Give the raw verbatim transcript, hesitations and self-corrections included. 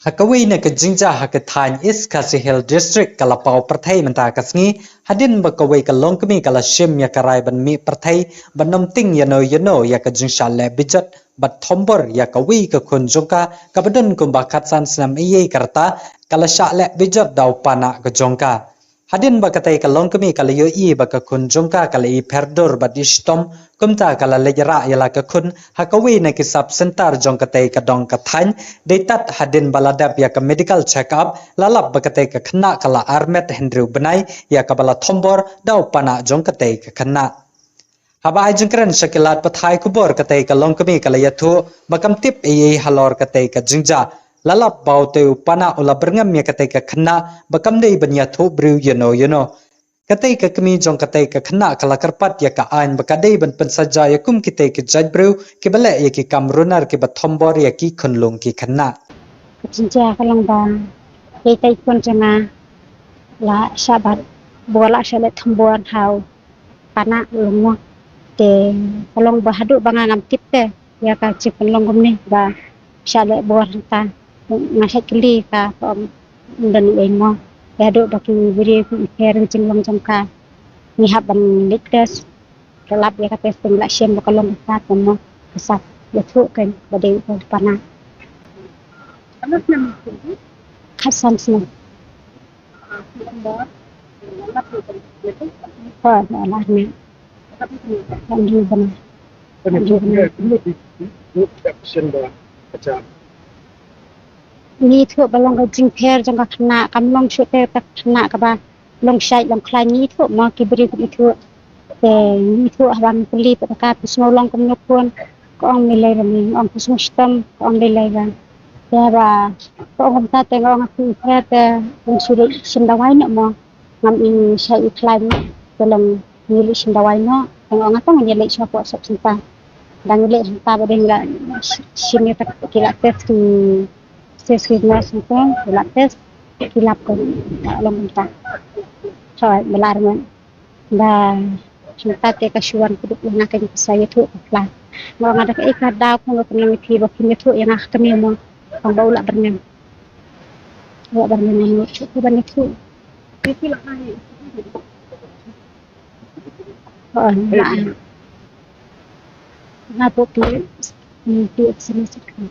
Ha kawei na ka jingjia ha ka thaiñ East Khasi Hills District ka la paw pyrthei mynta ka sngi, hadien ba kawei ka longkmie ka la shim ïa ka rai ban mih pyrthei ban ym tieng ïano ïano ïa ka jingshah leh bijot bad thombor ïa kawei ka khun jong ka, kaba don kumba khatsan snem eiei ka rta, ka la shah leh bijot da u panak ka jong ka. Hadien ba katei ka longkmie ka la ïohi ba ka khun jong ka ka la ipher dur bad ishitom, kumta ka la leit rah ïa la ka khun ha kawei na ki sub center jong katei ka dong ka thaiñ. Dei tad hadien ba la dep ïa ka medical check up, la lap ba katei ka khynnah ka la armet hynriew bnai ïa kaba la thombor da u panak jong katei ka khynnah. Haba ai jingkren sha ki lad pathai khubor, katei ka longkmie ka la ïathuh ba kam tip eiei halor katei ka jingjia. La lap ba utei u panak u la byrngem ïa katei ka khynnah, ba kam dei ban ïathuh briew ïano ïano. Katei ka kmie jong katei ka khynnah ka la kyrpad ïa ka aiñ ba ka dei ban pynsaja ïa kum kitei ki jait briew kiba leh ïa ki kam runar kiba thombor ïa ki khunlung ki khynnah. Ka jingjia ka long ba, ïa itei i khun jong nga la shah bor, la shah leh thombor ha u panak u long mo. Te ka long ba haduh ba nga ngam tip te ïa ka jingpynlong kumne ba shah leh bor hangta. Nga shait kylli ka, ka ong ym don eiei mo. Te haduh ba ki briew ki ipher ïa ka jinglong jong ka, ngi hap ban leit test. Ka lap ïa ka test te ngi la shem ba ka long ka sat mo. Ka sat, ïathuh kein ba dei u panak. Khatsan snem. Hooid, la lah ne. Kan dei bana. Ngi ïathuh ba long ka jingpher jong ka khynnah, kam long shuh te ka khynnah kaba long shait long khlaiñ, ngi ïathuh mo, ki briew kim ïathuh. Te ngi ïathuh haba ngi kylli pat ka, phi sngew long kumno khun. Ka ong me lei ba me, nga ong phi sngew shitom, ka ong me lei ba. Te haba ka ong kumta te nga ong ha phi pher te, ngan shu leit shim dawai noh mo. Ngam i shah i khlaiñ, te long ngi leit shim dawai noh. Te nga ong nga tang ngan ïaleit sha pdeng sub center. Dang ngi leit hangta ba dei ngi la shim ïa ki, ki la test ki, test ki nurse hangta, ki la test, ki lap ko, long kumta. Hooid, ba la armet. Ba hangta te ka shu wan kdup ïa nga, ka jingpynsah ïathuh ka khlaiñ. Nga ong nga da kaei ka daw phi nga pynlong ïa phi ba phim ïathuh ïa nga ha kmie mo. Ong ba u la byrngem. U la byrngem, nga shu ban ïathuh. Hooid, la. Nga pop pi, pi sini sini.